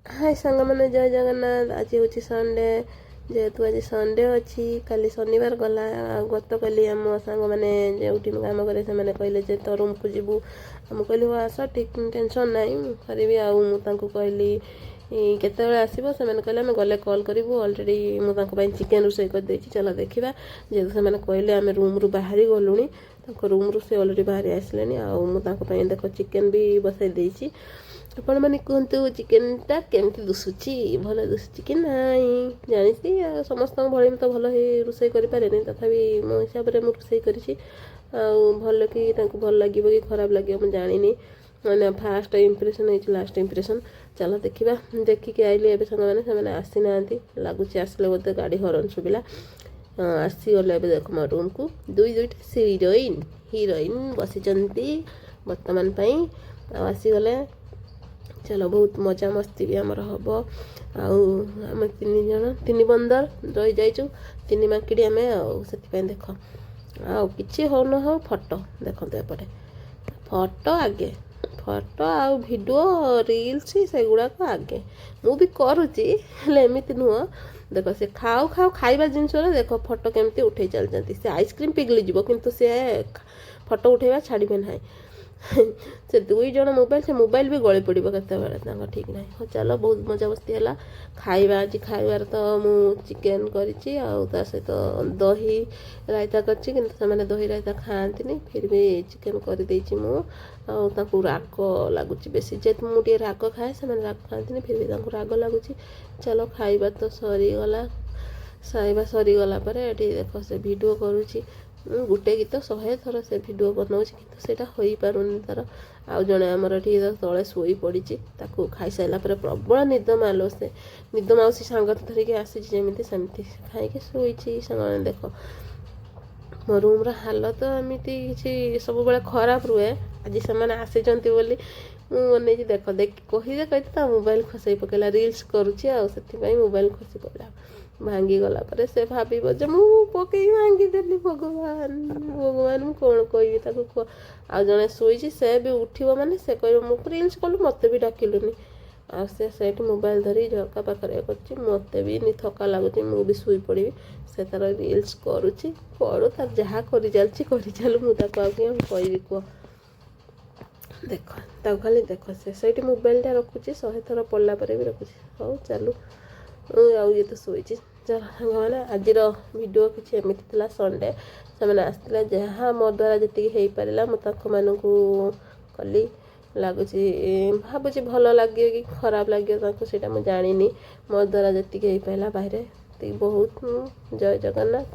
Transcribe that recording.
High ସାଙ୍ଗମାନେ, ଜୟ ଜଗନ୍ନାଥ। ଆଜି ହେଉଛି ସଣ୍ଡେ। ଯେହେତୁ ଆଜି ସଣ୍ଡେ ଅଛି, କାଲି ଶନିବାର ଗଲା ଆଉ ଗତକାଲି ଆମ ସାଙ୍ଗମାନେ, ଯେଉଁଠି ମୁଁ କାମ କରେ, ସେମାନେ କହିଲେ ଯେ ତୋ ରୁମ୍କୁ ଯିବୁ। ଆଉ ମୁଁ କହିଲି, ହଉ ଆସ, ଠିକ୍, ଟେନସନ୍ ନାହିଁ, ମୁଁ କରିବି। ଆଉ ମୁଁ ତାଙ୍କୁ କହିଲି, କେତେବେଳେ ଆସିବ? ସେମାନେ କହିଲେ, ଆମେ ଗଲେ କଲ୍ କରିବୁ। ଅଲରେଡ଼ି ମୁଁ ତାଙ୍କ ପାଇଁ ଚିକେନ୍ ରୋଷେଇ କରିଦେଇଛି। ଚାଲ ଦେଖିବା। ଯେହେତୁ ସେମାନେ କହିଲେ ଆମେ ରୁମ୍ରୁ ବାହାରି ଗଲୁଣି, ତାଙ୍କ ରୁମ୍ରୁ ସେ ଅଲରେଡ଼ି ବାହାରି ଆସିଲେଣି। ଆଉ ମୁଁ ତାଙ୍କ ପାଇଁ ଦେଖ ଚିକେନ୍ ବି ବସାଇ ଦେଇଛି। ଆପଣମାନେ କୁହନ୍ତୁ, ଚିକେନଟା କେମିତି ଦୁଶୁଛି? ଭଲ ଦୁଶୁଛି କି ନାହିଁ? ଜାଣିଛି ଆଉ ସମସ୍ତଙ୍କ ଭଳି ମୁଁ ତ ଭଲ ହେଇ ରୋଷେଇ କରିପାରେନି, ତଥାପି ମୋ ହିସାବରେ ମୁଁ ରୋଷେଇ କରିଛି। ଆଉ ଭଲ କି ତାଙ୍କୁ ଭଲ ଲାଗିବ କି ଖରାପ ଲାଗିବ, ମୁଁ ଜାଣିନି। ମାନେ ଫାଷ୍ଟ ଇମ୍ପ୍ରେସନ୍ ହେଇଛି ଲାଷ୍ଟ ଇମ୍ପ୍ରେସନ୍। ଚାଲ ଦେଖିବା। ଦେଖିକି ଆଇଲି ଏବେ ସାଙ୍ଗମାନେ, ସେମାନେ ଆସିନାହାନ୍ତି ଲାଗୁଛି। ଆସିଲେ ବୋଧେ, ଗାଡ଼ି ହରନ୍ ଶୁଭିଲା। ହଁ, ଆସିଗଲେ ଏବେ। ଦେଖ, ମୋ ରୁମ୍କୁ ଦୁଇ ଦୁଇଟା ହିରୋଇନ୍ ହିରୋଇନ୍ ବସିଛନ୍ତି ବର୍ତ୍ତମାନ ପାଇଁ। ଆଉ ଆସିଗଲେ। ଚାଲ, ବହୁତ ମଜାମସ୍ତି ବି ଆମର ହେବ। ଆଉ ଆମେ ତିନି ଜଣ ତିନି ବନ୍ଦର ରହିଯାଇଛୁ, ତିନି ମାଙ୍କିଡ଼ି ଆମେ। ଆଉ ସେଥିପାଇଁ ଦେଖ, ଆଉ କିଛି ହଉ ନ ହଉ ଫଟୋ ଦେଖନ୍ତୁ ଏପଟେ। ଫଟୋ ଆଗେ, ଫଟୋ ଆଉ ଭିଡ଼ିଓ, ରିଲ୍ସ ସେଗୁଡ଼ାକ ଆଗେ। ମୁଁ ବି କରୁଛି, ହେଲେ ଏମିତି ନୁହଁ। ଦେଖ, ସେ ଖାଉ ଖାଉ ଖାଇବା ଜିନିଷରେ ଦେଖ ଫଟୋ କେମିତି ଉଠେଇ ଚାଲିଛନ୍ତି। ସେ ଆଇସ୍କ୍ରିମ୍ ପିଘଳିଯିବ, କିନ୍ତୁ ସେ ଫଟୋ ଉଠେଇବା ଛାଡ଼ିବେ ନାହିଁ। ସେ ଦୁଇ ଜଣ ମୋବାଇଲ, ସେ ମୋବାଇଲ ବି ଗଳି ପଡ଼ିବ କେତେବେଳେ, ତାଙ୍କ ଠିକ୍ ନାହିଁ। ହଉ ଚାଲ, ବହୁତ ମଜାମସ୍ତି ହେଲା। ଖାଇବା, ଆଜି ଖାଇବାରେ ତ ମୁଁ ଚିକେନ୍ କରିଛି ଆଉ ତା ସହିତ ଦହି ରାଇତା କରିଛି। କିନ୍ତୁ ସେମାନେ ଦହି ରାଇତା ଖାଆନ୍ତିନି, ଫିର୍ ବି ଚିକେନ୍ କରିଦେଇଛି ମୁଁ। ଆଉ ତାଙ୍କୁ ରାଗ ଲାଗୁଛି ବେଶୀ। ଯେହେତୁ ମୁଁ ଟିକେ ରାଗ ଖାଏ, ସେମାନେ ରାଗ ଖାଆନ୍ତିନି, ଫିର୍ ବି ତାଙ୍କୁ ରାଗ ଲାଗୁଛି। ଚାଲ, ଖାଇବା ତ ସରିଗଲା। ଖାଇବା ସରିଗଲା ପରେ ଏଠି ଦେଖ, ସେ ଭିଡ଼ିଓ କରୁଛି। ଗୋଟେ ଗୀତ 100 ଥର ସେ ଭିଡ଼ିଓ ବନାଉଛି, କିନ୍ତୁ ସେଇଟା ହୋଇପାରୁନି ତା'ର। ଆଉ ଜଣେ ଆମର ଏଠି ତଳେ ଶୋଇ ପଡ଼ିଛି। ତାକୁ ଖାଇସାରିଲା ପରେ ପ୍ରବଳ ନିଦ ମାଲୋ। ସେ ନିଦ ମାଉସୀ ସାଙ୍ଗରେ ଧରିକି ଆସିଛି ଯେମିତି, ସେମିତି ଖାଇକି ଶୋଇଛି। ସାଙ୍ଗମାନେ ଦେଖ, ମୋ ରୁମ୍ର ହାଲତ ଏମିତି କିଛି ସବୁବେଳେ ଖରାପ ରୁହେ। ଆଜି ସେମାନେ ଆସିଛନ୍ତି ବୋଲି ମୁଁ ବନେଇଛି। ଦେଖ, ଦେଖି କହିଦେ କହିତେ ତା ମୋବାଇଲ ଖସେଇ ପକେଇଲା। ରିଲ୍ସ କରୁଛି ଆଉ ସେଥିପାଇଁ ମୋବାଇଲ ଖସି ପଡ଼ିଲା। ଭାଙ୍ଗିଗଲା ପରେ ସେ ଭାବିବ ଯେ ମୁଁ ପକେଇ ଭାଙ୍ଗିଦେଲି। ଭଗବାନ, ଭଗବାନ, ମୁଁ କ'ଣ କହିବି ତାକୁ କୁହ? ଆଉ ଜଣେ ଶୋଇଛି, ସେ ବି ଉଠିବ ମାନେ ସେ କହିବ, ମୁଁ ରିଲ୍ସ କଲୁ, ମୋତେ ବି ଡାକିଲୁନି। ଆଉ ସେ ସେଇଠି ମୋବାଇଲ ଧରି ଝରକା ପାଖରେ କରୁଛି। ମୋତେ ବି ଥକା ଲାଗୁଛି, ମୁଁ ବି ଶୋଇପଡ଼ିବି। ସେ ତାର ରିଲ୍ସ କରୁଛି, କରୁ, ତାର ଯାହା କରିଚାଲିଛି କରିଚାଲୁ। ମୁଁ ତାକୁ ଆଉ କ'ଣ କହିବି କୁହ? ଦେଖ ତାକୁ, ଖାଲି ଦେଖ, ସେ ସେଇଠି ମୋବାଇଲଟା ରଖୁଛି। 100 ଥର ପଡ଼ିଲା ପରେ ବି ରଖୁଛି। ହଉ ଚାଲୁ। ଆଉ ଇଏ ତ ଶୋଇଛି। ଚାଲ ସାଙ୍ଗମାନେ, ଆଜିର ଭିଡ଼ିଓ କିଛି ଏମିତି ଥିଲା। ସଣ୍ଡେ, ସେମାନେ ଆସିଥିଲେ, ଯାହା ମୋ ଦ୍ୱାରା ଯେତିକି ହେଇପାରିଲା ମୁଁ ତାଙ୍କମାନଙ୍କୁ କଲି। ଲାଗୁଛି, ଭାବୁଛି ଭଲ ଲାଗିବ କି ଖରାପ ଲାଗିବ ତାଙ୍କୁ, ସେଇଟା ମୁଁ ଜାଣିନି। ମୋ ଦ୍ୱାରା ଯେତିକି ହେଇପାରିଲା ବାହିରେ ସେତିକି ବହୁତ। ଜୟ ଜଗନ୍ନାଥ।